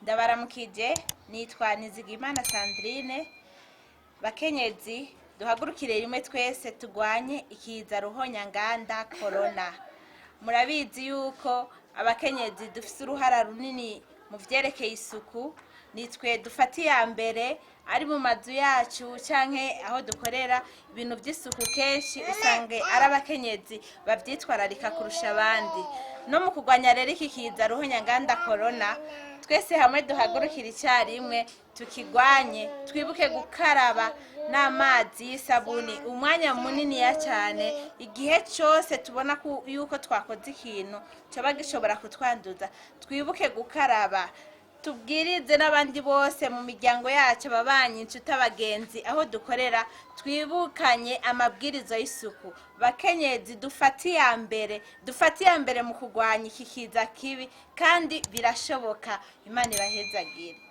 Ndabaramukije, nitwa Nizigimana Sandrine. Bakenyezi, duhagurukire rimwe twese turwanye ikiza ruhonyanganda korona. Murabizi yuko abakenyezi dufise uruhara runini mu vyerekeye isuku. Nitwe dufata iya mbere, ari mu mazu yacu canke aho dukorera. Ibintu vy'isuku kenshi usanga ari abakenyezi bavyitwararika kurusha abandi. No mu kurwanya rero iki kiza ruhonyanganda korona, twese hamwe duhagurukire icyarimwe tukigwanye. Twibuke gukaraba n'amazi y'isabuni umwanya muniniya cyane igihe cyose tubona yuko twakoze ikintu coba gishobora kutwanduza. Twibuke gukaraba, tubwirize n'abandi bose mu miryango yacu, ababanyi, inshuti, abagenzi, aho dukorera, twibukanye amabwiriza y'isuku. Bakenyezi, dufate iya mbere, dufate iya mbere mu kurwanya iki kiza kibi, kandi birashoboka. Imana ibahezagire.